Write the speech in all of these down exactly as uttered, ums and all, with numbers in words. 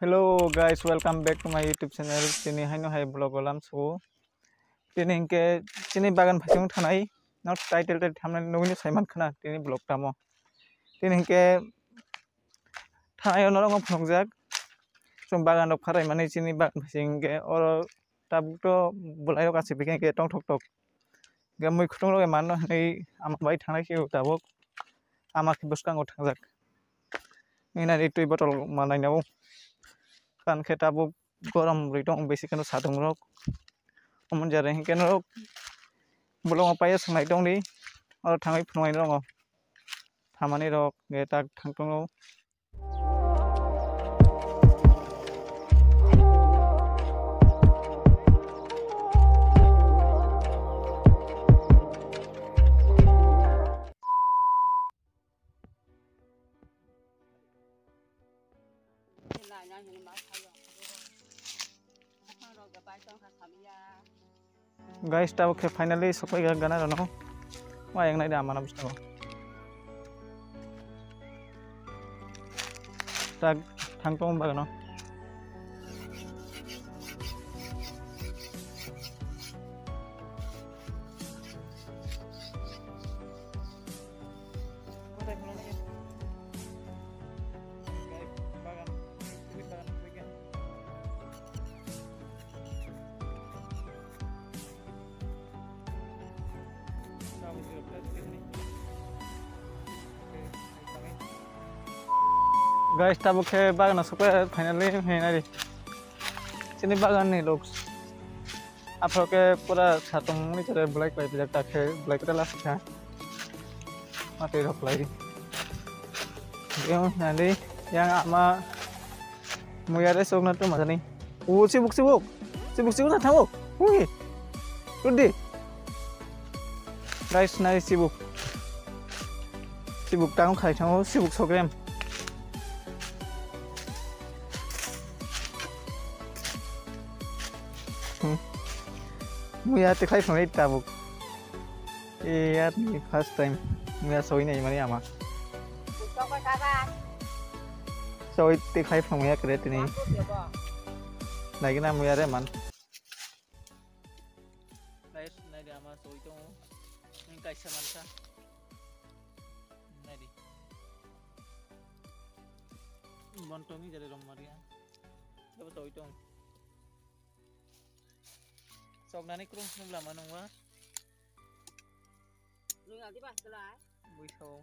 Hello guys, welcome back to my YouTube channel. Tini haino hai vlog o lamsu. Tini hinkhe chini bagan phaichung thanai. No title tai thamnai nugui sai mankha na tini vlog tamo. Tini hinkhe thanai o norok phunukjak. Chwng bagan rok pharai mani chini bagan phaichung hinkhe oro tabuk to bolai rok achipikhe hinkhe tongthok tok. Hinkhe mui kutung rok manno hinwi ama bai thangnai khe tabuk ama khe bwskango thangjak. Nini twi bottle manai nabo. Kan khe tabuk gorom rwi tong bisi kheno sadung rok. Omo jare hinkhe norok bolongo paio swngnai tongdi. Oro thangwi phunuknai tongo. Thamani rok ge tak thang tongo. Guys, tabuk khe finally sokpai ga gana rano. Wa yang nai da mana bwskango. Tak thang tong bagano. Guys, tabuk khe bagano sokpai finally hinari. Chini bagan ni looks. Aphro khe pura satung ni chare black bai bijak ta khe black ta last kha. Mate rok lai. Yang nani yang ama muya re sok na tu majani. O chibuk chibuk. Chibuk chibuk na thango. Ui. Rudi. Guys, nai chibuk. Chibuk tang khai thango, chibuk sokrem. Hmm. Muya te khai phunai tabuk. E yaar, ni first time. Muya soi nai mani ama. Soi te khai phunai ya kre tini. Lagi na muya re man. Guys, nai de ama soi tongo. Nang kaisa mansa. Nai de. Bon tong ni jare rom maria. Dabo soi tong. Sok nani krung sung lama nungwa. Nung adi ba selai. Bui sao.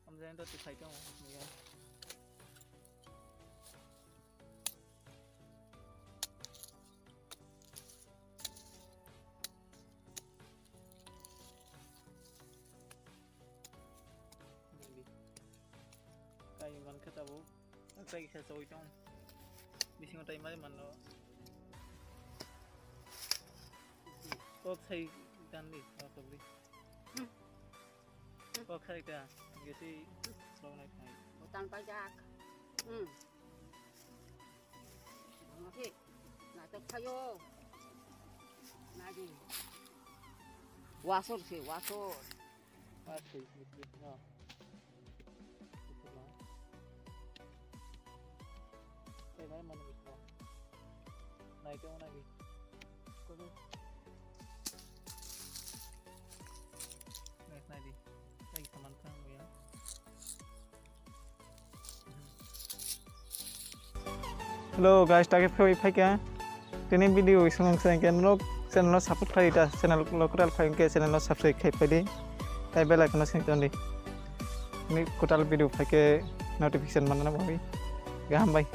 Amjani to tikhai tong. Kai man khe tabuk. Kai kisa chawi tong. Bisingo tai mari manno. Kok sai dan di, kok di. Kok khai ta, gesi rok nai khai. Butang pajak. Hmm. Oke. Natok phayo. Nadi. Wasor se, wasor. Asik, asik, no. Asik, no. Tei mai mano bismo. Nai tong nagi. Kobo. Nai, nai di. Nai saman kang ya. Hello guys, take phai phaikha. Tini video isung sengke no channel no support khai ta, channel local phai ke channel no subscribe khai phaidi. Tai bell icon no seng tondi. Ni kotal video phaike notification manna bawi. Gaham bai.